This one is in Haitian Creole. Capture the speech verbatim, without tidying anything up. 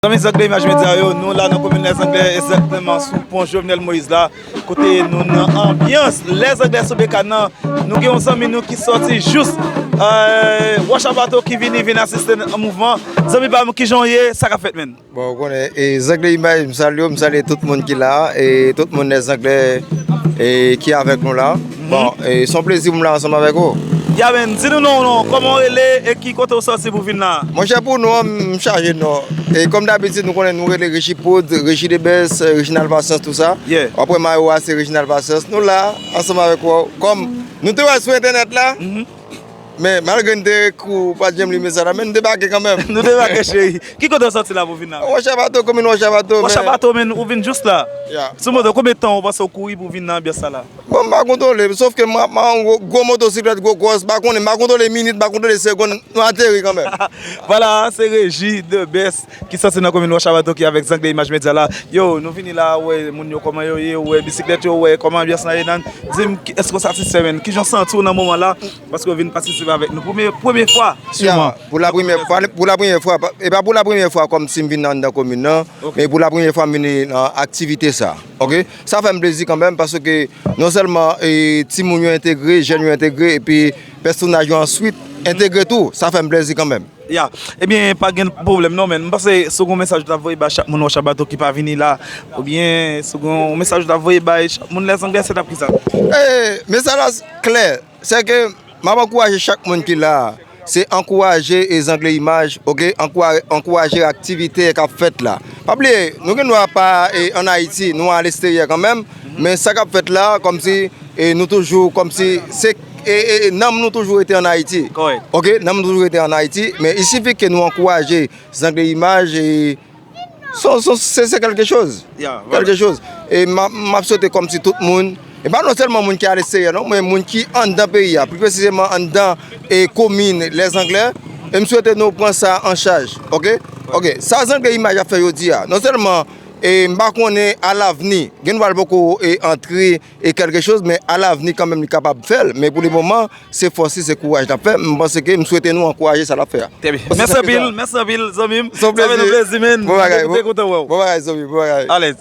Zanmi Zangle Imaj Medya yo, nou la nan komin Lèzanglè, egzakteman sou pon Jovenel Moïse la, kote nou nan anbyans Lèzanglè sou Bekàn nan. Nou gen yon zanmi nou ki sòti jous, euh, Wòch a Bato ki vini, vin asiste nan mouvman. Zanmi pa m, kijan w ye? Sa k ap fèt, menn? Bon, ou konnen, e, Zangle Imaj, m salye w, m salye tout moun ki la, e tout moun Lèzanglè, e ki avèk nou la. Bon, e se yon plezi pou m la ansanm avèk ou. Ya, menn, di nou non, non, kòman w rele e ki kote w sòti pou vin la? Monchè, pou non an, m chaje non. E kòm dabitid, nou konnen nou rele Richie Poud, Richie the Best, Reginald Patience, tou sa. Yeah. W ap wè mayo a, se Reginald Patience. Nou la, ansanm avèk ou. Kòm nou te wè sou entènèt la, men malgre n te ekri w, ou pa t janm li mesaj la, men n debake kanmenm. Nou debake, cheri. Ki kote w sòti la pou vin la? Wòch a Bato, komin Wòch a Bato. Wòch a Bato, men ou vin jous la. Ya. Sou moto, konbyen tan ou pase w kouri pou vin nan anbyans sa la? Bon, m pa kontwole, sòf ke m ap, m ap yon gwo, gwo motosiklèt, gwo kòs, m pa konnen, m pa kontwole minit, m pa kontwole segonn, nou ateri kanmenm. Vwala, se Reji the Best ki sòti nan komin Wòch a Bato ki avèk Zangle Imaj Medya la. Yo, nou vini la, wè moun yo kòman yo ye, wè bisiklèt yo, wè kòman anbyans lan ye nan. Di m, ki- èske w satisfè, menn? Kijan w santi w nan moman la? Paske w vin patisipe avèk nou premye, premye fwa, siman. Ya, pou la premyè fwa, pou la premyè fwa, pa- e pa pou la premyè fwa kòm si m vin anndan komin nan, men pou la premyè fwa m vini nan aktivite sa. Oke? Sa fè m plezi kanmenm, paske non sèlman, e, timoun yo entegre, jèn yo entegre, epi pèsonaj yo answit entegre tou. Sa fè m plezi kanmenm. Ya. Ebyen, pa gen pwoblèm non, men m panse si w gen yon mesaj ou t ap voye bay chak moun Wòch a Bato ki pa vini la, oubyen si w gen yon mesaj ou t ap voye bay chak moun Lèzanglè, se t ap kisa? E, mesaj la s- klè, se ke m ap ankouraje chak moun ki la, se ankouraje e Zangle Imaj, oke? Ankoura- ankouraje aktivite k ap fèt la. Pa bliye, nou gen dwa pa e, ann Ayiti, nou alegzeryè kanmenm, men sa k ap fèt la, kòmsi e, nou toujou, kòmsi, se, e, e, e, nanm nou toujou rete ann Ayiti. Kòrèk. Oke, nanm nou toujou rete ann Ayiti, men il sifi ke nou ankouraje Zangle Imaj, e, son, son, se, se kèlke choz. Ya, vwala. Kèlke choz. E m ap, m ap swete kòmsi tout moun, e pa non sèlman moun ki alegzeryè non, men moun ki anndan peyi a, pli presizeman anndan, e, komin Lèzanglè, e m swete nou pran sa an chaj, oke? Oke, sa Zangle Imaj ap fè jodi a, non sèlman, e, m pa konnen alavni, gen dwa l poko, e, antre, e, kèlke choz, men alavni kanmenm li kapab fè l, men pou le moman, se fòs li, se kouraj l ap fè, m panse ke m swete nou ankouraje sa l ap fè a. Trè byen. Mèsi anpil, mèsi anpil, zanmi m. Sa fè nou plezi, menn. Bon bagay, mwen te kontan wè w. Bon bagay, zanmi, bon bagay. Alèz.